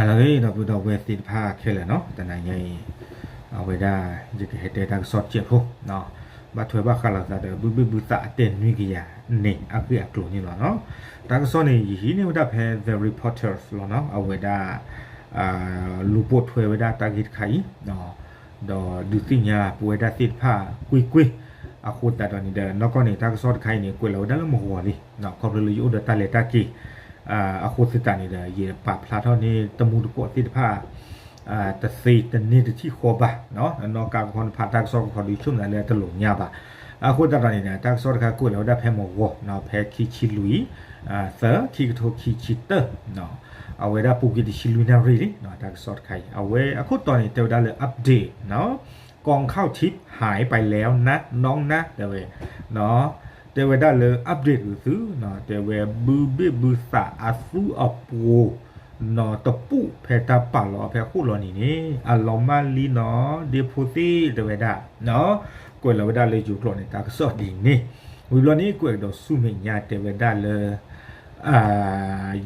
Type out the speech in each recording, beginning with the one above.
ဟါလၢအဂ့ၤ ဒီပုၢ်ဒီဝဲၢ်သ့ၣ်တဖၣ်ခဲလၢာ်နီၤ, တနၤညါအံၤ အဝဲဒၣ် ယကဟဲတဲတၢ်ကစီၣ်တစဲးဖိ ဘၣ်ထွဲဘၣ်ဃးလိာ်သးဒီး ဘုဘ့ၣ်ဘုသးအတဲနွံကယၤန့ၣ်အဂ့ၢ်အကျိၤန့ၣ်လီၤနီၤ. တၢ်ကစီၣ်န့ၣ် ယဟံးန့ၢ်ဝဲဒၣ်ဖဲ The Reporters လီၤနီၤ, အဝဲဒၣ် လူၤပိာ်ထွဲဝဲဒၣ်တၢ်ဂ့ၢ်တခါအံၤ ဒီးဒုးသ့ၣ်ညါပဝဲဒၣ်သ့ၣ်တဖၣ်ကွ့ၢ်ကွ့ၢ်, အဃိသတးဒီးန့ၣ်ဒီး နီၢ်ကီၢ်န့ၣ် တၢ်ကစီၣ်တခါအံၤန့ၣ် ကွဲးလီၤဝဲဒၣ်လၢမဂီၤလံ, ခီဖျိလၢယအိၣ်ဒီးတၢ်လဲၤတၢ်က့ၤ အဃိသတးန့ၣ်ဒီး ယပာ်ဖျါထီၣ်န့ၢ်တမူတကိးသ့ၣ်တဖၣ် တသ့တန့ၢ်တထံၣ်ဃီဘၣ်, နီၢ်ကါကခီတဖၣ် တၢ်ကစီၣ်ကခီဒုးဆိကမိၣ်သးလၢတလိာ်ညါဘၣ်. အဃိသတးဒီးန့ၣ်ဒီး တၢ်ကစီၣ်တခါကွဲးလီၤဝဲဒၣ်ဖဲမဂီၤ ဖဲခံဆံလွံၢ် သၢ ခံကထိခံဆံတၢ အဝဲဒၣ်ပူၤကွံာ်တဆံလွံၢ်နၣ်ရံၣ်လံ, တၢ်ကစီၣ်တခါအံၤ အဝဲအခိၣ်တီန့ၣ် တဲဝဲဒၣ်လၢ update နီၤ, กองข้าวทิพย์หายไปแล้วนะน้องนะ တဲဝဲ တဲဝဲဒၣ်လၢ update သု တဲဝဲ ဘုဘ့ၣ်ဘုသးအသူအပှိၤ နီၤတပူၣ်ဖဲတၢ်ပာ်လီၤအီၤဖဲအဃိၣ်လီၤန့ၣ်န့ၣ် အလီၤမၢ်လံနီၤ ဒ့ဖိသ့ၣ် တဲဝဲဒၣ်, ကွဲးလီၤဝဲဒၣ်လၢယိၤကျိာ်န့ၣ် တၢ်ကစီၣ်ဒ်န့ၣ်, ဝံၤဘျီန့ၣ် ကွဲးကဒီးဆူမဲာ်ညါတဲဝဲဒၣ်လၢ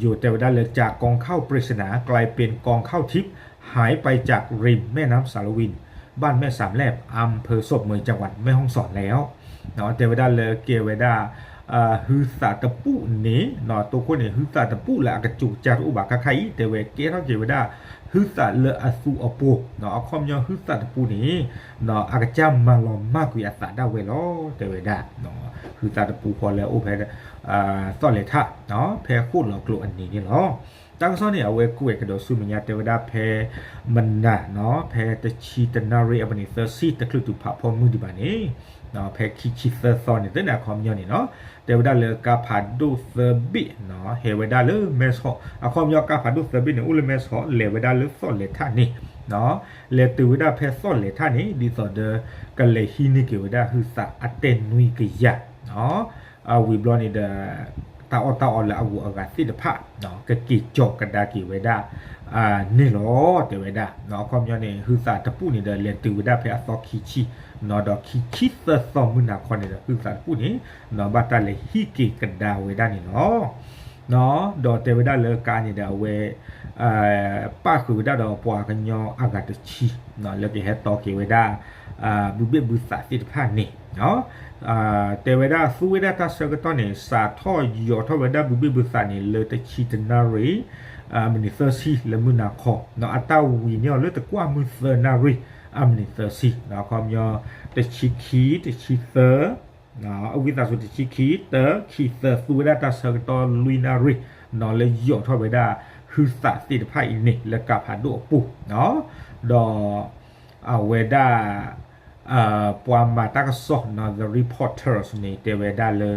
ယိၤတဲဝဲဒၣ်လၢ จากกองข้าวปริศนา กลายเป็นกองข้าวทิพย์ หายไปจากริมแม่น้ำสาลวิน บ้านแม่สามแลบ อำเภอศพเมย จังหวัดแม่ฮ่องสอนแล้ว တဲဝဲဒၣ်လၢကဲဝဲဒၣ် ဟုသးတပူၣ်န့ၣ် တိခိၣ်န့ၣ် ဟုသးတပူၣ်လၢအကစူၤကစၢ်တအိၣ်ဘၣ်ခါခါအံၤ တဲဝဲကဲထီၣ်က့ၤဝဲဒၣ် ဟုသးလၢအသူအပှိၤ, အခီပညီဟုသးတပူၣ်န့ၣ် အကစၢ်မၤလီၤမၢ်ကွံာ်အသးဒၣ်ဝဲလီၤ တဲဝဲဒၣ်, ဟုသးတပူၣ်ဃီလၢအအိၣ်ဖဲ သီၣ်လဲၤထၣ် ဖဲဃိၣ်လီၤကျိၤအန့ၣ်န့ၣ်လီၤ. တၢ်ကစီၣ်န့ၣ် အဝဲကွဲးကဒီးဆူမဲာ်ညါတဲဝဲဒၣ်ဖဲ မနၤနီၤ ဖဲတဆံတနၣ်ရံၣ်အပနံးသၢဆံ တချုးတုၤဖးဖီမုၢ်ဒံးဘၣ်န့ၣ် ဖဲခံဆံသၢသီန့ၣ် သ့ၣ်န့ၣ်အခီပညီန့ၣ်နီၤ တဲဝဲဒၣ်လၢကါဖးဒိၣ်သၢဘ့ၣ်နီၤ ဟဲဝဲဒၣ်လၢမဲၢ်ဆီး အခီပညီကါဖးဒိၣ်သၢဘ့ၣ်န့ၣ် အိၣ်လၢမဲၢ်ဆီး လဲၤဝဲဒၣ်လၢသီၣ်လဲၤထၣ်န့ၣ် လဲၤတုၤဝဲဒၣ်ဖဲသီၣ်လဲၤထၣ်န့ၣ် ဒ်သိးဒီး ကလဲၤဟံးန့ၢ်က့ၤဝဲဒၣ်ဟုသးအတဲနွံကယၤ အဝံၤဘျီန့ၣ်ဒီး တၢ်အီၣ်တၢ်အီလၢအဂုၤအဂၤသ့ၣ်တဖၣ် ကက့ၤကၠီၤကဒါက့ၤဝဲဒၣ် န့ၣ်လီၤ တဲဝဲဒၣ်. အခီပညီန့ၣ် ဟုသးတပူၣ်န့ၣ်ဒီး လဲၤတုၤဝဲဒၣ်ဖဲအသီခံဆံ ဒီးခံဆံသၢသီမုၢ်နၤခီန့ၣ်ဒီး ဟုသးတပူၣ်န့ၣ် ဘၣ်တၢ်လဲၤဟံးက့ၤကဒါဝဲဒၣ်န့ၣ်လီၤ. ဒီးတဲဝဲဒၣ်လၢကါန့ၣ်ဒီး အဝဲ ပၣ်ဃုာ်ဝဲဒၣ်ဒီးပှၤကညီအဂၤတဆံ လၢကဟဲတီက့ၤဝဲဒၣ် ဘုဘ့ၣ်ဘုသးသ့ၣ်တဖၣ်န့ၣ် တဲဝဲဒၣ်သူဝဲဒၣ်တၢ်ဆၢကတီၢ်န့ၣ် စးထီၣ်ယီၤထီၣ်ဝဲဒၣ်ဘုဘ့ၣ်ဘုသးန့ၣ် လၢတဆံတနၣ်ရံၣ် မံးနံးသၢဆံလၢမုၢ်နၤခီ အတၢ်ဝံၤန့ၢ်အီၤလၢတကွၢ်မုၢ်သၢနၣ်ရံၣ် အမံးနံးသၢဆံ အခီပညီ တဆံခံ တဆံသၢ အဝံသးစူၤတဆံခံ တၢ ခံ သၢ သူဝဲဒၣ်တၢ်ဆၢကတီၢ်လွံၢ်နၣ်ရံၣ် လၢယီၤထီၣ်ဝဲဒၣ်ဟုသးသ့ၣ်တဖၣ်အံၤန့ၣ် လၢကါဖးဒိၣ်အပူၤ ဒီး အဝဲဒၣ် ပှၤမၤတၢ်ကစီၣ် The Reporters န့ၣ် တဲဝဲဒၣ်လၢ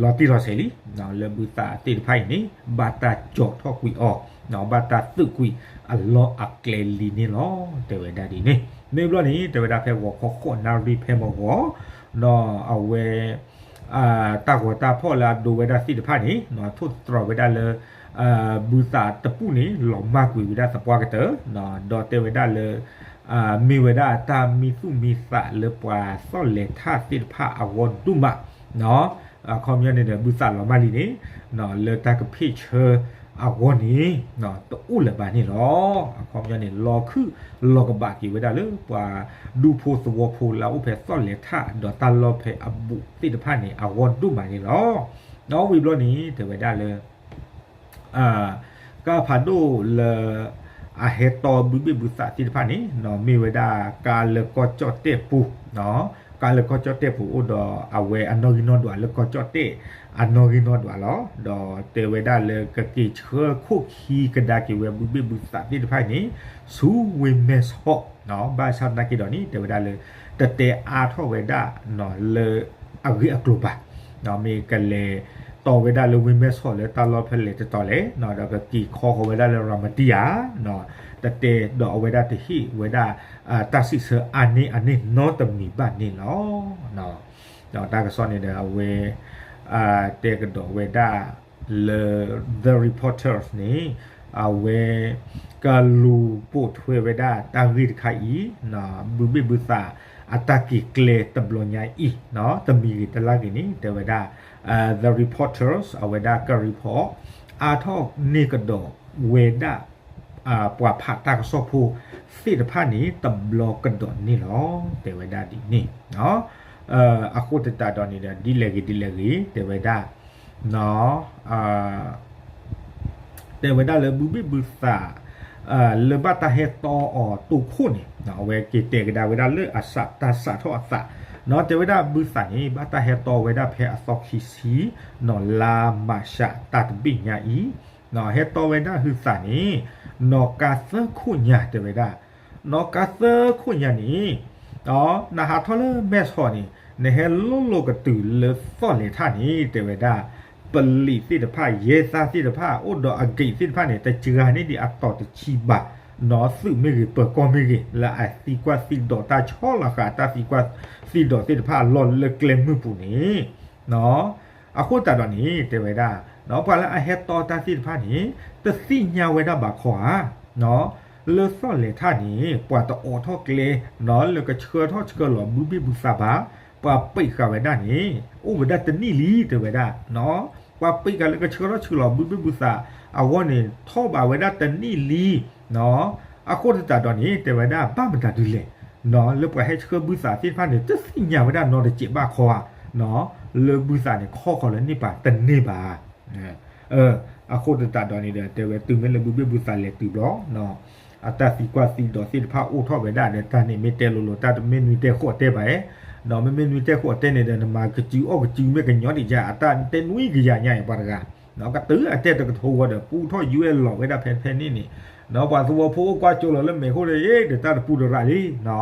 လီၤတံၢ်လီၤဆဲးလံ လၢဘုသးသ့ၣ်တဖၣ်အံၤန့ၣ် ဘၣ်တၢ်ကၠီၤထီၣ်ကွံာ်အီၤ ဘၣ်တၢ်သုးကွံာ်အလီၢ်အကျဲလံန့ၣ်လီၤ တဲဝဲဒၣ်ဒ်န့ၣ်. မ့ၢ်ဘျီန့ၣ် တဲဝဲဒၣ်ဖဲဂီၤခီဃိးနၣ်ရံၣ်ဖဲမဂီၤ ဒီးအဝဲ တၢ်ဂီၤတၢ်ဖီၣ်လၢအဒိဝဲဒၣ်သ့ၣ်တဖၣ်န့ၣ် ထိၣ်သတြီၤဝဲဒၣ်လၢ ဘုသးတပူၣ်န့ၣ် လီၤမၢ်ကွံာ်ဝဲဒၣ်သပှၢ်ကတၢၢ် ဒီးတဲဝဲဒၣ်လၢ မ့ၢ်ဝဲဒၣ်တၢ်မံသူၣ်မံသးလၢပှၤသီၣ်လဲၤထၣ်သ့ၣ်တဖၣ်အဂီၢ်ဒိၣ်မး အခီပညီန့ၣ်ဒီး ဘုသးလီၤမၢ်လံန့ၣ် လၢတၢ်ကဖ့ၣ်ဆၢအဂီၢ်န့ၣ် တအိၣ်လၢၤဘၣ်န့ၣ်လီၤ. အခီပညီန့ၣ် လီၤခုၣ်လီၤကဘၣ်က့ၤဝဲဒၣ်လၢပှၤဒူဖိသဝီဖိလၢအအိၣ်ဖဲသီၣ်လဲၤထၣ် ဒီးတၢ်လီၢ်ဖဲအဘူးသ့ၣ်တဖၣ်န့ၣ် အဂီၢ်ဒိၣ်မးန့ၣ်လီၤ. ဒီးဝံၤဘျီန့ၣ် တဲဝဲဒၣ်လၢ ကါဖးဒိၣ်လၢ အဟဲတီဘုဘ့ၣ်ဘုသးသ့ၣ်တဖၣ်န့ၣ် မ့ၢ်ဝဲဒၣ်ကါလၢကီၢ်ကၠီၣ်တဲၣ်ပူၤ ကါလၢကီၢ်ကၠီၣ်တဲၣ်ပူၤအိၣ်ဒီးအဝဲအနီၣ်ဂံၢ်နီၣ်ဒွးလၢကီၢ်ကၠီၣ်တဲၣ်အနီၣ်ဂံၢ်နီၣ်ဒွးလီၤ. ဒီးတဲဝဲဒၣ်လၢကက့ၤဆှၢခိၣ်ခံကဒါက့ၤဝဲဘုဘ့ၣ်ဘုသးသ့ၣ်တဖၣ်အံၤန့ၣ် ဆူဝ့ၢ်မဲၢ်ဆီး ဘၣ်ဆၣ်သနာ်က့ဒီးန့ၣ် တဲဝဲဒၣ်လၢ တတဲအါထီၣ်ဝဲဒၣ်လၢအဂ့ၢ်အကျိၤဘၣ် မ့ၢ်ကလဲၤတီဝဲဒၣ်လၢဝ့ၢ်မဲၢ်ဆီးလၢတၢ်လီၢ်ဖဲလဲၣ်တတီၤလဲၣ် ဒီးကက့ၤခီဃီၤဝဲဒၣ်လၢရၤမတံယၤ တတဲဒီးအဝဲဒၣ်တဟ့ၣ်ဝဲဒၣ် တၢ်စံးဆၢအါန့ၢ်အန့ၣ်နီတမံၤဘၣ်န့ၣ်လီၤ. ဒီးတၢ်ကစီၣ်န့ၣ်ဒီးအဝဲ တဲကဒီးဝဲဒၣ်လၢ The Reporters န့ၣ် အဝဲ ကလူၤပိာ်ထွဲဝဲဒၣ်တၢ်ဂ့ၢ်တခါအံၤ ဘုဘ့ၣ်ဘုသးအတၢ်က့ၤကျဲတဘျီညါအံၤ တမံၤဂ့ၤတလါဂ့ၤန့ၣ် တဲဝဲဒၣ် The Reporters အဝဲဒၣ်က report အါထီၣ်န့ၢ်ကဒီးဝဲဒၣ် ပှၤဖးတၢ်ကစီၣ်ဖိသ့ၣ်တဖၣ်န့ၣ် တဘျီကဒီးန့ၣ်လီၤ. တဲဝဲဒၣ်ဒ်န့ၣ် အဃိသတးဒီးန့ၣ်ဒီး ဒ်လဲၣ်ဂ့ၤဒ်လဲၣ်ဂ့ၤ တဲဝဲဒၣ် တဲဝဲဒၣ်လၢဘုဘ့ၣ်ဘုသး လၢဘၣ်တၢ်ဟဲတီအီၤတိခိၣ်န့ၣ် အဝဲက့ၤတဲကဒါဝဲဒၣ်လၢအစးတၢ်စးထီၣ်အသး တဲဝဲဒၣ်ဘုသးန့ၣ် ဘၣ်တၢ်ဟဲတီဝဲဒၣ်ဖဲအသီခံဆံ နီၢ်လါမၢ်ၡးတၢ်တဘ့ၣ်ညါအံၤ ဟဲတီဝဲဒၣ်ဟုသးန့ၣ် နီၢ်ကါသၢခိၣ်ညါတဲဝဲဒၣ် နီၢ်ကါသၢခိၣ်ညါန့ၣ် နဟးထီၣ်လၢမဲၢ်ဆီးန့ၣ် နဟဲလိၣ်လိာ်ကတုၤလၢသီၣ်လဲၤထၣ်န့ၣ် တဲဝဲဒၣ် ပလံးသ့ၣ်တဖၣ် ယဲၢ်သၣ်သ့ၣ်တဖၣ် အိၣ်ဒီးအဂ့ၢ်သ့ၣ်တဖၣ်န့ၣ် တစှၤန့ၢ်ဒံးအတီၤတဆံဘၣ် နီၢ်သုးမ့ၢ်ဂ့ၤ ပၢၤကီၢ်မ့ၢ်ဂ့ၤ လၢအသံကွၢ်သံဒိးတၢ်ဆီလီၤဃာ်တၢ်သံကွၢ်သံဒိးသ့ၣ်တဖၣ်အလီၢ်လၢကျဲမုၢ်ပူၤန့ၣ် အဃိသတးဒီးန့ၣ် တဲဝဲဒၣ် ပှၤလၢအဟဲတီတၢ်သ့ၣ်တဖၣ်န့ၣ် တသ့ၣ်ညါဝဲဒၣ်ဘၣ်ခီဧါ လၢသီၣ်လဲၤထၣ်န့ၣ် ပှၤတအိးထီၣ်ကျဲ လၢကဆှၢထီၣ်ဆှၢလီၤဘုဘ့ၣ်ဘုသးဘၣ် ပှၤပံးဃာ်ဝဲဒၣ်န့ၣ် အိၣ်ဝဲဒၣ်တနံၣ်လံ တဲဝဲဒၣ် ပှၤပံးဃာ်လၢကဆှၢထီၣ်ဆှၢလီၤဘုဘ့ၣ်ဘုသးအဂီၢ်န့ၣ် ထီၣ်ဘးဝဲဒၣ်တနံၣ်လံ အဃိသတးဒီးန့ၣ် တဲဝဲဒၣ် ဘၣ်မတၤဒုလဲၣ် လၢပှၤဟဲဆှၢဘုသးသ့ၣ်တဖၣ်န့ၣ် တသ့ၣ်ညါဝဲဒၣ်နီတစဲးဘၣ်ခီဧါ လၢဘုသးန့ၣ် ခီဃီၤလၢန့ၣ်ပၤတန့ၢ်ဘၣ် အဃိသတးဒီးန့ၣ်ဒီး တဲဝဲတုၤမ့ၢ်လၢဘုဘ့ၣ်ဘုသးလဲၤတုၤဘျီ အတၢ်သံကွၢ်သံဒိးသ့ၣ်တဖၣ်အိၣ်ထီၣ်ဝဲဒၣ်ဒီး တၢ်န့ၣ်မ့ၢ်တဲလိၤလိၤ တၢ်တမ့ၢ်နွံတဲဃိးတဲဘၣ်ဧါ မ့မ့ၢ်နွံတဲဃိးတဲန့ၣ်ဒီး နမၤကစုၤအီၣ်ကစုၤမ့ၢ်ကညီဒံးယါ အတၢ်တဲနွံကယၤညါအံၤပှၤတဂၤ ကတုၤအတဲတကထိဝီဒီး ပူထီၣ်ယွဲလီၤဝဲဒၣ်ဖဲဖဲန့ၣ်န့ၣ် ပှၤသဝီဖိအိၣ်ကွၢ်ကၠိလီၤလၢမဲာ်ခိၣ်ဒီး အ့ ဒီးတၢ်တပူၤတရးလံ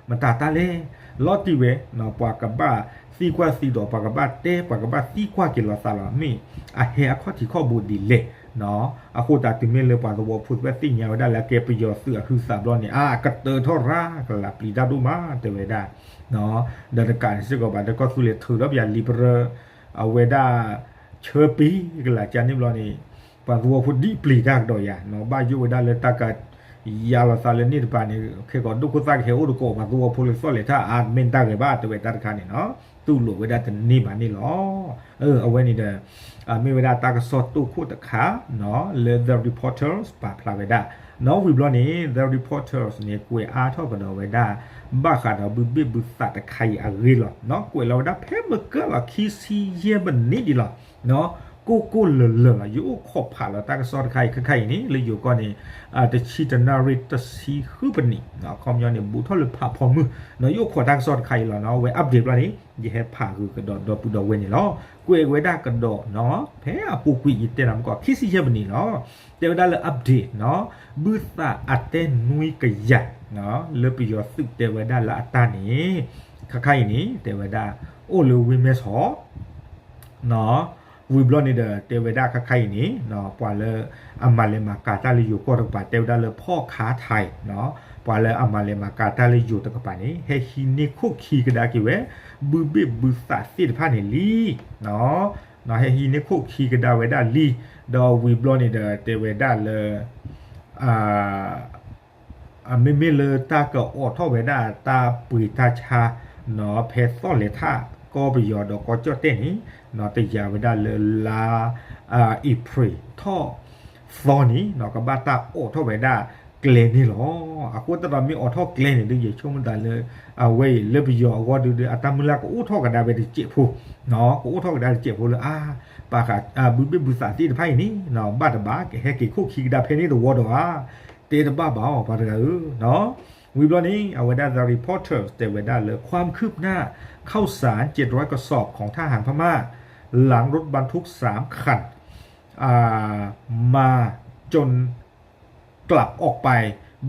မတၤတၢ်လဲၣ် လီၤတံၢ်ဝဲ ပှၤကဘၣ်သံကွၢ်သံဒိး ပှၤကဘၣ်တဲ ပှၤကဘၣ်သံကွၢ်က့ၤလီၤသးလီၤ မ့ၢ်အဟဲအခီၣ်ထံးခီၣ်ဘိဒ်လဲၣ် အဃိသတးတုၤမ့ၢ်လၢပှၤသဝီဖိသ့ၣ်တဖၣ်သ့ၣ်ညါဝဲဒၣ်လၢအကဲပယီၤသုးအဟုသးဘျီန့ၣ် အါ ကတၢၢ်ထီၣ်ရၤ ကလးပျံၤတၢ်ဒိၣ်မး တဲဝဲဒၣ် ဒီးတကးန့ၣ်စ့ၢ်ကီးဘၣ် ဒီးကီၢ်သူလ့ၤထုးထီၣ်ပယၤလံာ်ပရၢ အဝဲဒၣ် ဆၢပံၤကလးကၢန့ၣ်ဘျီန့ၣ် ပှၤသဝီဖိဒ်ပျံၤတၢ်ကဒီးယၤ ဘၣ်ယိၣ်ဝဲဒၣ်လၢတၢ်က ယါလီၤသးလၢန့ၣ်တပၤန့ၣ် ခဲကိာ်ဒိၣ်ခိၣ်သၣ်ကဟဲအိၣ်တကိး ပှၤသဝီဖိလၢသီၣ်လဲၤထၣ်အါ မ့ၢ်တၢ်ဂဲၤဘၣ် တဲဝဲတၢ်တခါန့ၣ်နီၤ တူၢ်လိာ်ဝဲဒၣ်တန့ၢ်ဘၣ်န့ၣ်လီၤ. အဝဲန့ၣ်ဒီး မ့ၢ်ဝဲဒၣ်တၢ်ကစီၣ်တိခိၣ်တခါ လၢ The Reporters ပာ်ဖျါဝဲဒၣ် နီၤ ဝံၤဘျီန့ၣ် The Reporters န့ၣ် ကွဲးအါထီၣ်ကဒီးဝဲဒၣ် ဘၣ်ဃးဒီးဘုဘ့ၣ်ဘုသးတခါအံၤအဂ့ၢ်လီၤ. ကွဲးလီၤဝဲဒၣ်ဖဲမုၢ်ကၢၢ်လီၤ ခံဆံယဲၢ်မံးနံးဒံးလီၤ. ကိၢ်ကိၢ်လၢၤလၢၤလီၤ. ယအိၣ်ခိးဖးလီၤတၢ်ကစီၣ်တခါအံၤ ခဲခါအံၤန့ၣ် လၢယိၤကီၢ်န့ၣ် တဆံတနၣ်ရံၣ်တဆံဃုပနံး အခီပညီန့ၣ် ဘူးထီၣ်လၢဖးဖီမုၢ် ယအိၣ်ခိးတၢ်ကစီၣ်တခါအံၤလီၤနီၤ ဝဲ update ဘျီန့ၣ် ယဟဲဖးဂုာ်ကဒီးဒီပုၢ်ဒီဝဲၢ်န့ၣ်လီၤ. ကွဲးဝဲဒၣ်ကဒီးနီၤ ဖဲအပူၤကွံာ်ယတဲနၤမ့ၢ်ကီး ခံဆံယဲၢ်မံးနံးလီၤ. တဲဝဲဒၣ်လၢ update နီၤ ဘုသးအတဲနွံကယၤ လၢပယီၤသုးတဲဝဲဒၣ်လၢအတၢ်န့ၣ် ခါခါအံၤန့ၣ် တဲဝဲဒၣ် အိၣ်လၢဝ့ၢ်မဲၢ်ဆီး ဝံၤဘျီန့ၣ်ဒီး တဲဝဲဒၣ်ခါခါအံၤန့ၣ် ပှၤလၢအမၤလဲၤမၤကၤတၢ်လၢယိၤကီၢ်တကပၤ တဲဝဲဒၣ်လၢဖီၣ်ခါထံး ပှၤလၢအမၤလဲၤမၤကၤတၢ်လၢယိၤတကပၤန့ၣ် ဟဲဟံးန့ၢ်ခိၣ်ခံကဒါက့ၤဝဲ ဘုဘ့ၣ်ဘုသးသ့ၣ်တဖၣ်န့ၣ်လံ ဟဲဟံးန့ၢ်ခိၣ်ခံကဒါဝဲဒၣ်လံ ဒီးဝံၤဘျီန့ၣ်ဒီး တဲဝဲဒၣ်လၢ မ့မ့ၢ်လၢတၢ်ကအိးထီၣ်ဝဲဒၣ်တၢ်ပှ့ၤတၢ်ဆါ ဖဲသီၣ်လဲၤထၣ်ကီၢ်ပယီၤဒီးကီၢ်ကၠီၣ်တဲၣ်န့ၣ် တယာ်ဝဲဒၣ်လၢလါ အ့ဖြ့ၣ်ထီၣ်သီန့ၣ် ကဘၣ်တၢ်အိးထီၣ်ဝဲဒၣ်ကျဲန့ၣ်လီၤ. အဃိသတးဒီးမ့ၢ်အိးထီၣ်ကျဲန့ၣ်ဒီး ယဆိကမိၣ်သးလၢ အဝဲအံၤလၢပယီၤအဂီၢ်ဒုးဒီး အတၢ်မုၢ်လၢ်ကအိၣ်ထီၣ်ကဒါဝဲတစဲးဖိ ကအိၣ်ထီၣ်ကဒါတစဲးဖိလၢ အါ ပာ်ဃာ် ဘုဘ့ၣ်ဘုသးသ့ၣ်တဖၣ်အံၤန့ၣ် ဘၣ်တဘၣ်ကဟဲက့ၤခိၣ်ခံကဒါဖဲန့ၣ်တဝီဒီးဧါ တဲတဘၣ်ဘၣ်အီၤ ပှၤတဂၤဧၢ ဝံၤဘျီန့ၣ် အဝဲဒၣ် The Reporters တဲဝဲဒၣ်လၢ ความคืบหน้า ข้าวสาร เจ็ดร้อยกระสอบ ของทหารพม่า หลังรถบรรทุกสามคัน มาจนกลับออกไป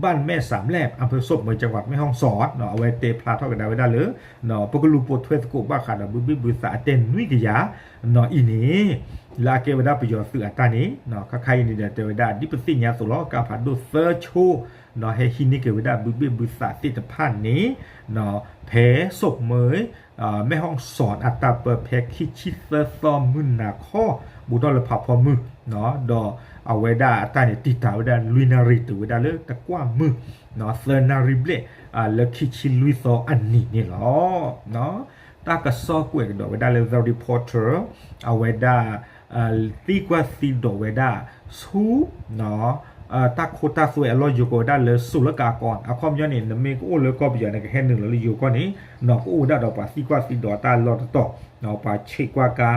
บ้านแม่สามแลบ อำเภอศพเมย จังหวัดแม่ฮ่องสอน အဝဲတဲဖျါထီၣ်ကဒါဝဲဒၣ်လၢ ပကလူၤပိာ်ထွဲသကိးဘၣ်ဃးဒီးဘုဘ့ၣ်ဘုသးအတဲနွံကယၤ အံၤန့ၣ် လၢအကဲဝဲဒၣ်ပယီၤသုးအတၢ်န့ၣ် ခါခါအံၤန့ၣ်ဒီး တဲဝဲဒၣ် ဒ်ပသ့ၣ်ညါအသိးလီၤ ကါဖးဒိၣ်သၢဆိ ဟဲဟံးန့ၢ်က့ၤဝဲဒၣ်ဘုဘ့ၣ်ဘုသးသ့ၣ်တဖၣ်န့ၣ် ဖဲ ศพเมย แม่ฮ่องสอน အတၢ်ပၢဖဲခံဆံသၢသီ မုၢ်နၤခီ ဘူးထီၣ်လၢဖးဖီမုၢ် ဒီးအဝဲဒၣ်အတၢ်န့ၣ် တံာ်တာ်ဝဲဒၣ်လွံၢ်နၣ်ရံၣ် တုၤဝဲဒၣ်လၢတကွၢ်မုၢ် သၢနၣ်ရံၣ်ဘျဲၣ် လၢခံဆံလွံၢ်သီအနံၤန့ၣ်လီၤ. တၢ်ကစီၣ်ကွဲးကဒီးဝဲဒၣ်လၢ The Reporter အဝဲဒၣ် သံကွၢ်သံဒိးဝဲဒၣ်ဆူ နီၤ တၢ်ခိတၢ်သွဲအလီၢ်ယိၤကိးဝဲဒၣ်လၢ စူၤလကၤကီၢ် အခီပညီန့ၣ် နမ့ၢ်ကအိၣ်လၢကီၢ်ပယီၤန့ၣ် ကဟဲနုာ်လီၤလၢယိၤကီၢ်န့ၣ် နီၢ်ကအိၣ်ဝဲဒၣ်ဒီးပှၤသံကွၢ်သံဒိးတၢ်လီၢ်တတီၤ, ပှၤဆံးကွၢ်ကါ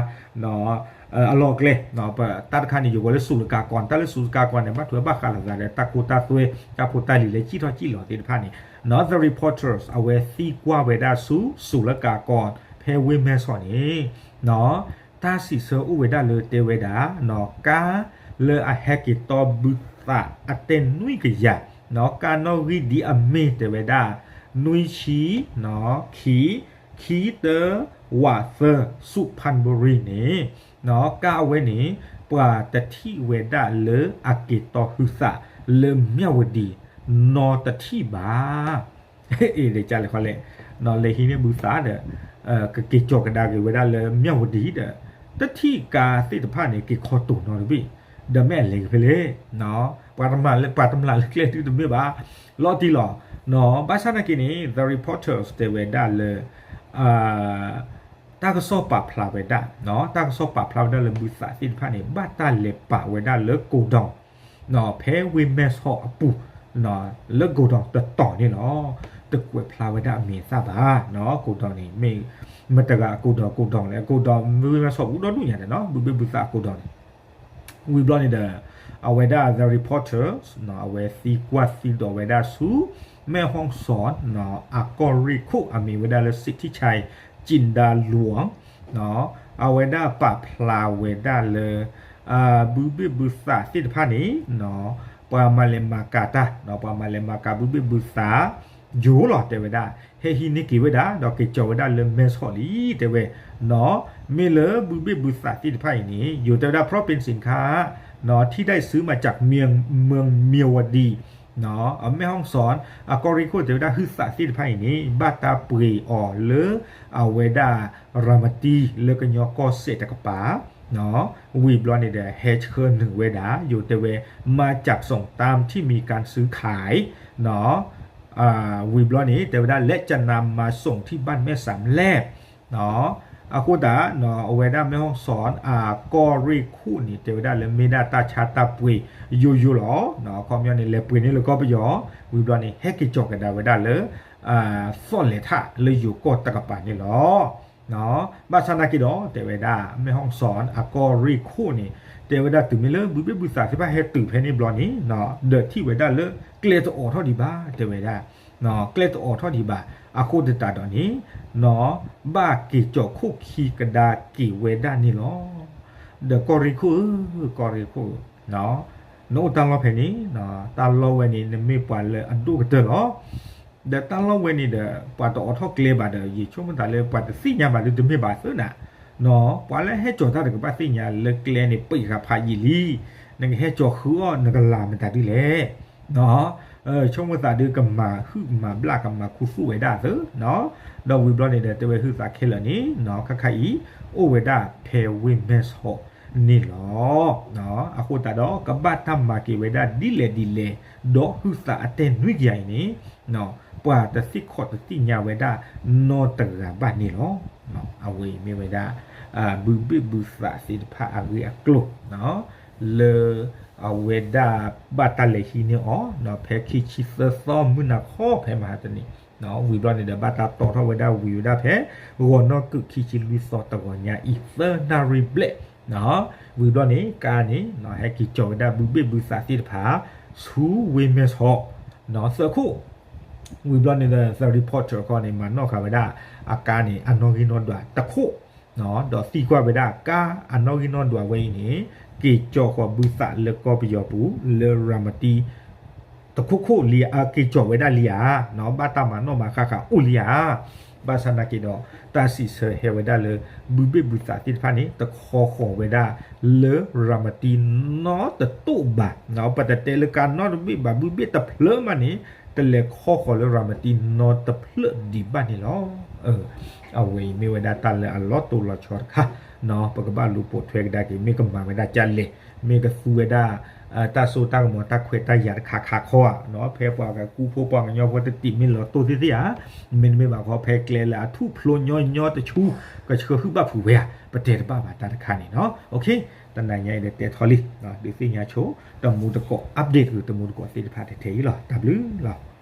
အလီၢ်အကျဲ, တၢ်တခါန့ၣ် ယိၤကိးလၢစူၤလကၤကီၢ်, တၢ်လၢစူၤလကၤကီၢ်န့ၣ် ဘၣ်ထွဲဘၣ်ဃးလိာ်သးဒီးတၢ်ခိတၢ်သွဲ တၢ်ဖိတၢ်လံၤလၢစံၣ်ထီၣ်စံၣ်လီၤသ့ၣ်တဖၣ်န့ၣ်, နီၢ် The Reporters အဝဲသံကွၢ်ဝဲဒၣ်ဆူ စူၤလကၤကီၢ် ဖဲဝ့ၢ်မဲၢ်ဆီးန့ၣ် နီၢ် တၢ်စံးဆၢအိၣ်ဝဲဒၣ်လၢတဲဝဲဒၣ် နီၢ် ကါလၢအဟဲက့ၤတီဘုသးအတဲာ်နွံကယၤ, နီၢ် ကါနီၣ်ဂံၢ်ဒ်အမ့ၢ်တဲဝဲဒၣ် နွံဆံ နီၢ် ခံ ခံတၢ ဝးသၢ စူၤဖၣ်ဘူရံန့ၣ်, နီၢ် ကါအဝဲန့ၣ် ပှၤတထံၣ်ဝဲဒၣ်လၢအက့ၤတီဟုသးလၢမၠၣ်ဝတံၤ နီၢ်တထံၣ်ဘၣ် အ့ၣ်ဒ်လဲၣ်ခီလဲၣ်, နီၢ် လဲၤဟံးန့ၢ်ဘုသးဒီး ကက့ၤကၠီၤကဒါက့ၤဝဲဒၣ်လၢမၠၣ်ဝတံၤဒီး တထံၣ်ကါသ့ၣ်တဖၣ်န့ၣ် က့ၤခီတိၢ်နီတဘ့ၣ်, ဒီးမ့ၢ်အလဲၤက့ၤဖဲလဲၣ်, ပှၤတမျၢ်လၢကျဲဒုတမ့ၢ်ဘၣ်, လီၤတံၢ်လီၤ, နီၢ် ဘၣ်ဆၣ်နာ်က့န့ၣ် The Reporters တဲဝဲဒၣ်လၢ တၢ်ကစီၣ်ပာ်ဖျါဝဲဒၣ်, နီၢ် တၢ်ကစီၣ်ပာ်ဖျါဝဲဒၣ်လၢဘုသးသ့ၣ်တဖၣ်န့ၣ် ဘၣ်တၢ်လဲၤပာ်ဝဲဒၣ်လၢ godown နီၢ် ဖဲဝ့ၢ်မဲၢ်ဆီးအပူၤ, နီၢ် လၢ godown တတီၤန့ၣ်လီၤ. တကွဲးဖျါဝဲဒၣ်အမံၤအသၣ်ဘၣ်, နီၢ် godown န့ၣ် မ့ၢ်မတၤတဂၤအ godown, godown လဲၣ်, godown မ့ၢ်ဝ့ၢ်မဲၢ်ဆီးပူၤဒီဒူၣ်ညါဒီး နီၢ် ဘုဘ့ၣ်ဘုသးအ godown န့ၣ် ဝံၤဘျီန့ၣ်ဒီး အဝဲဒၣ် The Reporters နီၢ် အဝဲသံကွၢ်သံဒိးဝဲဒၣ်ဆူ မဲၢ်ဟီၣ်စီၣ် နီၢ် အကီၢ်ရ့ၣ်ခိၣ် အမံၤဝဲဒၣ်လၢ စံးထံဆဲး ကၠံဒါလွံၢ်, နီၢ် အဝဲဒၣ်ပာ်ဖျါဝဲဒၣ်လၢ ဘုဘ့ၣ်ဘုသးသ့ၣ်တဖၣ်န့ၣ် နီၢ် ပှၤမၤလဲၤမၤကၤတၢ်, နီၢ် ပှၤမၤလဲၤမၤကၤဘုဘ့ၣ်ဘုသး ယိၤလီၤ တဲဝဲဒၣ် ဟဲဟံးန့ၢ်က့ၤဝဲဒၣ် ဒီးက့ၤကၠီၤဝဲဒၣ်လၢမဲၢ်ဆီးလံ တဲဝဲ, နီၢ် မ့ၢ်လၢဘုဘ့ၣ်ဘုသးသ့ၣ်တဖၣ်အံၤန့ၣ် ယိၤတဲဝဲဒၣ် ဖြောင့်ပင်สินค้า နီၢ် ထံၣ်ဒၣ်ဆူမၤစၢၤမံၤဝဒံ နီၢ် မဲၢ်ဟီၣ်စီၣ် အကီၢ်ရ့ၣ်ခိၣ် တဲဝဲဒၣ်ဟုသးသ့ၣ်တဖၣ်အံၤန့ၣ် ဘၣ်တၢ်ပှ့ၤအီၤလၢ အဝဲဒၣ် ရၤမတံလၢကညီကီၢ်စဲၣ်တကပၤ, နီၢ် ဝံၤဘျီန့ၣ်ဒီး ဟဲဆှၢနုာ်ဝဲဒၣ် ယိၤတဲဝဲ มาจัดส่งตามที่มีการซื้อขาย နီၢ် ဝံၤဘျီန့ၣ် တဲဝဲဒၣ် และจะนำมาส่งที่บ้านแม่สามแลบ နီၢ် အဃိသတး နီၢ် အဝဲဒၣ်မဲၢ်ဟီၣ်စီၣ် အကီၢ်ရ့ၣ်ခိၣ်န့ၣ် တဲဝဲဒၣ်လၢမ့ၢ်ဒၣ်တၢ်ဆါတၢ်ပှ့ၤယိယိလီၤ. နီၢ် အခီပညီန့ၣ် လဲၤပှ့ၤန့ၢ်လၢကီၢ်ပယီၤ ဝံၤဘျီန့ၣ် ဟဲက့ၤကၠီၤကဒါဝဲဒၣ်လၢ သီၣ်လဲၤထၣ်လၢယိၤကီၢ်တကပၤန့ၣ်လီၤ. ဘၣ်ဆၣ်နာ်က့ဒီး တဲဝဲဒၣ် မဲၢ်ဟီၣ်စီၣ် အကီၢ်ရ့ၣ်ခိၣ်န့ၣ် တဲဝဲဒၣ်တုၤမ့ၢ်လၢဘုဘ့ၣ်ဘုသးသ့ၣ်တဖၣ်ဟဲတုၤဖဲန့ၣ်ဘျီန့ၣ် နီၢ် ဒီးထံၣ်ဝဲဒၣ်လၢကျဲတအိးထီၣ်ဒံးဘၣ် တဲဝဲဒၣ် ကျဲတအိးထီၣ်ဒံးဘၣ် အဃိသတးဒီးန့ၣ် နီၢ် ဘၣ်က့ၤကၠီၤခိၣ်ခံကဒါက့ၤဝဲဒၣ်န့ၣ်လီၤ. ဒီးကီၢ်ရ့ၣ်ခိၣ်ဧၢ, ကီၢ်ရ့ၣ်ခိၣ်ဧၢ, နီၢ် နအိၣ်တၢ်လီၢ်ဖဲန့ၣ် တၢ်လီၢ်ဝဲန့ၣ် နမ့ၢ်ပှၤလၢအဒိၣ်ကတၢၢ်လီၤ. ဒီးတၢ်လီၢ်ဝဲန့ၣ်ဒီး ပှၤတအိးထီၣ်ကျဲဘၣ်ဒီး ယဆိကမိၣ်သးလၢပှၤတသ့ၣ်ညါဘၣ်ဒုတမ့ၢ်ဘၣ်သ့ၣ်နၤ, နီၢ် ပှၤလၢဟဲကၠီၤတၢ်တကဘၣ်သ့ၣ်ညါလၢကျဲန့ၣ် ပံးဃာ်ဖးယံာ်လံ, နကဟဲကၠီၤဃုအီၣ်နကလၤမတၤဒ်လဲၣ် နီၢ် ဆိကမိၣ်သးဒုကမၤဟုၣ်မၤဘျၣ်ကမၤခူသူၣ်ဝဲဒၣ်သ့, နီၢ် ဒီးဝံၤဘျီန့ၣ်ဒီး တဲဝဲဟုသးခဲလၢာ်န့ၣ် နီၢ် ခါခါအံၤ အိၣ်ဝဲဒၣ်ဖဲဝ့ၢ်မဲၢ်ဆီးန့ၣ်လီၤ. အဃိသတးဒီး ကဘၣ်တၢ်မၤက့ၤဝဲဒၣ်ဒ်လဲၣ်ဒ်လဲၣ်, ဒီးဟုသးအတဲာ်နွံကယၤအံၤန့ၣ် ပှၤတသ့ၣ်ခီၣ်တသ့ၣ်ညါဝဲဒၣ်နီတဂၤဘၣ်န့ၣ်လီၤ. အဝဲအံၤမ့ၢ်ဝဲဒၣ် ဘုဘ့ၣ်ဘုသးသ့ၣ်တဖၣ်အဂ့ၢ်အကျိၤ လၢအဝဲဒၣ်ဘၣ်တၢ်လဲၤဟံးန့ၢ်အီၤ ဖဲခံဆံသၢသီ မုၢ်နၤခီ ဖဲမဟါတနံၤ ဝံၤဘျီန့ၣ်ဒီး ဘၣ်တၢ်တီထီၣ်ဝဲဒၣ်ဝံၤဝဲဒၣ်ဖဲ ဂီၤနီၣ်ကုာ်ခံဆံလွံၢ်သီတဂီၤညါအံၤ သၢနၣ်ရံၣ်ဘျဲၣ် ဝံၤဘျီန့ၣ် ကါန့ၣ် ဟဲက့ၤကၠီၤဝဲဒၣ်ဘုဘ့ၣ်ဘုသးသ့ၣ်တဖၣ် ဆူဝ့ၢ်မဲၢ်ဆီး သၢခိၣ် ဝံၤဘျီန့ၣ်ဒီး The Reporter ခီန့ၣ် မၤနီၣ်ဃာ်ဝဲဒၣ် အကါန့ၣ် အနီၣ်ဂံၢ်နီၣ်ဒွးတခိၣ် ဒီးသံကွၢ်ဝဲဒၣ် ကါအနီၣ်ဂံၢ်နီၣ်ဒွးဝဲအံၤန့ၣ် က့ၤကၠီၤဃီၤဘုသးလၢကီၢ်ပယီၤပူၤ လၢရၤမတံ တခိၣ်ခိၣ်လံဧါ, က့ၤကၠီၤဝဲဒၣ်လံဧါ, ဘၣ်တၢ်မၤနီၣ်မၤဃၣ်ဃၣ်အိၣ်လံဧါ. ဘၣ်ဆၣ်နာ်က့ဒီး တၢ်စံးဆၢဟဲဝဲဒၣ်လၢ ဘုဘ့ၣ်ဘုသးသ့ၣ်တဖၣ်န့ၣ် တခီဃီၤဝဲဒၣ်လၢရၤမတံနီတတိၣ်ဘၣ်, ပတတဲလၢကါနီတဘ့ၣ်ဘၣ် ဘုဘ့ၣ်တဖျၢၣ်မးန့ၣ် တလဲၤခီဃီၤလၢရၤမတံနီတဖျၢၣ်ဒံးဘၣ်န့ၣ်လီၤ. အဝဲအံၤမ့ၢ်ဝဲဒၣ်တၢ်လၢအလီၤတိၢ်လီၤဆီတခါ, ပကဘၣ်လူၤပိာ်ထွဲကဒါက့ၤ မ့ၢ်ကမၤဝဲဒၣ်ကလဲၣ်, မ့ၢ်ကသူဝဲဒၣ် တၢ်စိတၢ်ကမီၤတၢ်ခွဲးတၢ်ယာ်တခါခါခီဧါ, ဖဲပှၤကကူဖိပှၤကညီဖိတတံၤမ့ၢ်လီၤတိၢ်သ့ၣ်သ့ၣ်ဧါ, မ့တမ့ၢ်ဘၣ်ခီ ဖဲကျဲလၢအထူၣ်ဖျိညီညီတဆူ ကဆှၢဟုၣ်ဘၣ်ဖုးဝဲဧါ, ပတဲတဘၣ်ဘၣ်တၢ်တခါန့ၣ်နီၤ. တနၤညါအံၤဒီးတဲထီၣ်လံ, ဒုးသ့ၣ်ညါဆိ တမူတကိး update က့ၤတမူတကိးသ့ၣ်တဖၣ်ထဲထဲအံၤလီၤ. တၢ်ဘျုးလီၤ.